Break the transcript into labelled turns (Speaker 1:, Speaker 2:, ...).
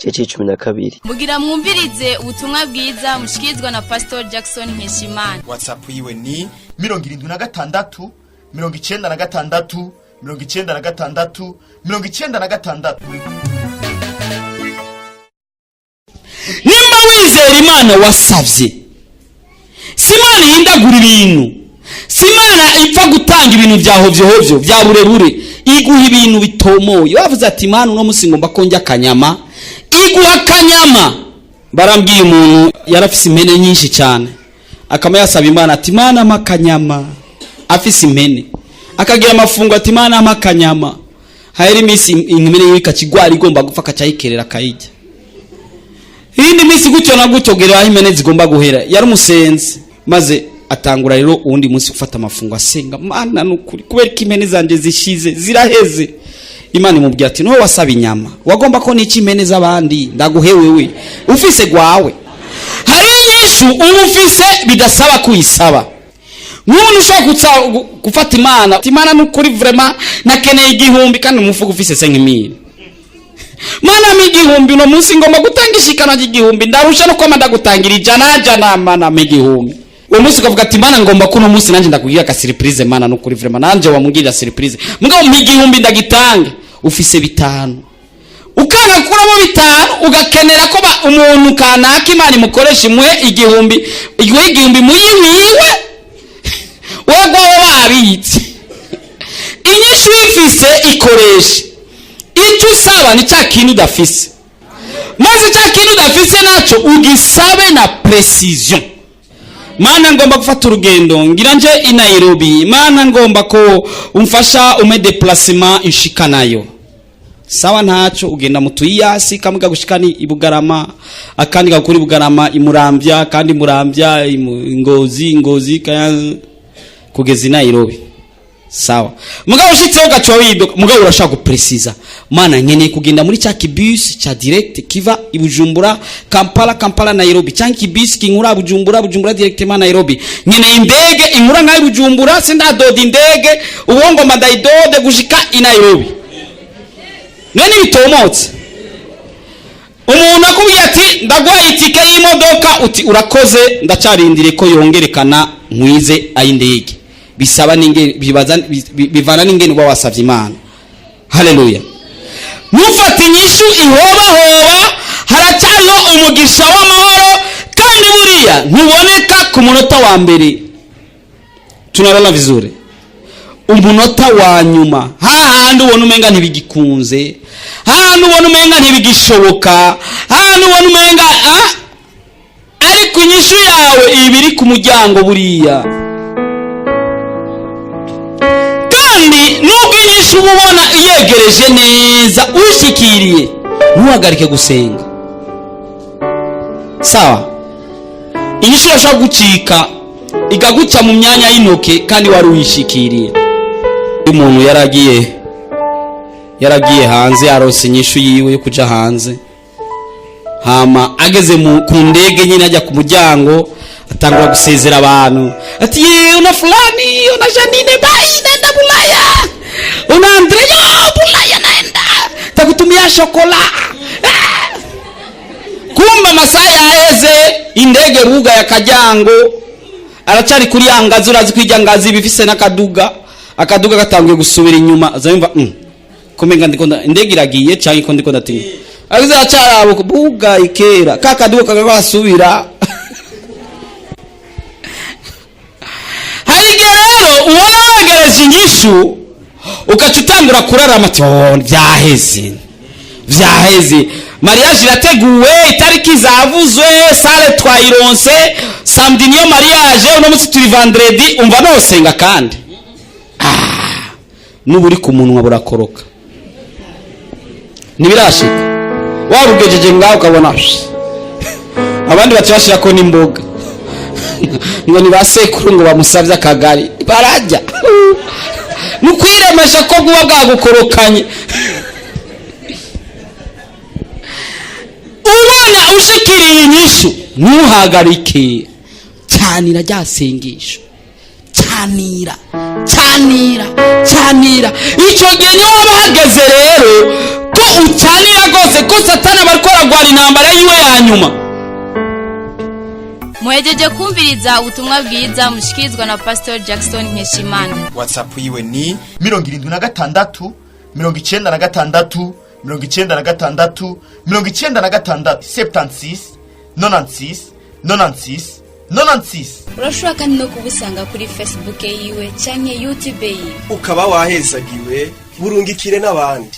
Speaker 1: Igice c'icumi na kabiri.
Speaker 2: Mugira mwumvirize ubutumwa bwiza mushikirizwa na Pastor Jackson Nkeshimana.
Speaker 3: WhatsApp yiwe ni
Speaker 4: 76 96 96 96.
Speaker 5: Nimba wizera Imana wasavye, si Imana ihindagura ibintu, si Imana ipfa gutanga ibintu vya hovyo hovyo vya burebure, iguha ibintu bitomoye. Bavuze ati Imana uno musi ngomba ko ndya akanyama, iguha akanyama. Barambwiye umuntu yarafise impene nyinshi cyane, akama yasaba Imana ati Imana mpa akanyama, afise impene, akagira amafungo ati Imana mpa akanyama. Hahera iminsi impene yiwe ikakigwara igomba gupfa, akacayikerera akayirya. Iyindi minsi gutyo na gutyo gera aho impene zigomba guhera. Yari umusenzi, maze atangura rero uwundi munsi gufata amafungo asenga Mana nukuri kubera ko impene zanje zishize ziraheze. Imana imubwira ati niho wasaba inyama, wagomba ko nica impene z'abandi, ndaguhe wewe ufise gwawe. Hari inyishu uba ufise bidasaba kuyisaba. Nk'umuntu ushobora gufata Imana ati Imana nukuri vraiment nakeneye igihumbi, kandi umufuka ufise se nk'imiri. Mana mpa igihumbi uno munsi ngomba gutanga ishikana ry'igihumbi, ndarusha no kwama ndagutangira ijana jana, Mana mpa igihumbi. Uwo munsi ukavuga ati Mana ngomba ko uno munsi nanje ndakugira ka surprise, Mana nukuri vraiment nanje wamugirira surprise, mugabo mpa igihumbi ndagitange. Ufise bitanu, ukanga kuramo bitanu, ugakenera ko umuntu kanaka Imana imukoresha imuhe igihumbi, iguhe igihumbi muyiwiwe wewe gwawe babitse. Inyishu uyifise ikoreshe. Icyo usaba ni cya kintu udafise, maze cya kintu udafise nacyo ugisabe na precision. Mana ngomba gufata urugendo ngira nje i Nairobi, Mana ngomba ko umfasha ume déplacement inshikanayo. Sawa ntaco, ugenda mu tuyasi kamwe kagushikani i Bugarama, akandi gakuri Bugarama imurambya, kandi Murambya Ngozi, Ngozi Kayanza kugeza i Nairobi. Sawa, mugabo ushitseho ugaca widoka, mugabo urashaka gupresiza Mana nkeneye kugenda muri cya kibus cya direct kiva i Bujumbura Kampala, Kampala Nairobi, cyangwa kibus kinkura Bujumbura, Bujumbura directement Nairobi. Nkeneye indege inkura nkayi Bujumbura, sindadoda indege ubu ngomba ndayidode gushika i Nairobi. None bitomotse, umuntu akubwiye ati ndaguha itike y'imodoka, uti urakoze ndacarindiriye ko yongerekana nkwize ay'indege. Bisaba n'inge bibaza bivana n'ingene uba wasavye Imana. Haleluya. Ntufate inyishu ihobahoba, haracyariho umugisha w'amahoro, kandi buriya ntuboneka ku munota wa mbere. Tunarona vizuri, umunota wa nyuma hahandi ubona umenga ntibigikunze, hahandi ubona umenga ntibigishoboka, hahandi ubona umenga ariko inyishu yawe ibiri ku muryango buriya. Kandi nubwo inyishu uba ubona iyegereje neza uyishyikiriye, ntuhagarike gusenga. Sawa, inyishu irashobora gucika ikaguca mu myanya y'intoke kandi wari uyishikiriye. Umuntu yaragiye hanze, yarose inyishu yiwe yo kuja hanze, hama ageze ku ndege nyine ajya ku muryango atangura gusezera abantu ati ye una fulani, una Janine, bye, naenda Bulaya, una Andre, yo Bulaya naenda, takutumia shokola. Kumbe amasaha yaheze, indege ruga ya Kajango, aracari kuri ya ngazi, urazi ko ijya ngazi bifise n'akaduga, akaduga gatanguye gusubira inyuma, azayumva kumenga ndiko indege iragiye cyangwa iko ndiko ndatinya, agize acarabo buga ikera ka kaduga kagasubira. Hari igihe rero ubona wegereje inyishu ugaca utangura kurarama ati oh, vyaheze vyaheze, mariage irateguwe, itariki zavuzwe, sale twayironse, samedi niyo mariage, uno munsi turi vendredi, umva nosenga kandi n'uburi ku munwa burakoroka, ntibirashika warugejeje ngaho ukabona abandi baca bashirako n'imboga ngo ni ba sekuru ngo bamusavye akagari barajya. Nukwiremesha ko bwuba bwagukorokanye. Ubona ushikiriye inyishu ntuhagarike, canira rya sengesho, canira canira canira. Ico gihe niho waba hageze rero ko ucanira rwose. Ko Satani aba ariko aragwana intambara yiwe ya nyuma.
Speaker 2: Muhejeje kumviriza ubutumwa bwiza mushikirizwa na Pastor Jackson Nkeshimana.
Speaker 1: WhatsApp yiwe ni
Speaker 4: 76 96 96 96, 76 96 96 96.
Speaker 2: Urashobora kandi no kubusanga kuri Facebook yiwe canke YouTube yiwe.
Speaker 3: Ukaba wahezagiwe, burungikire n'abandi.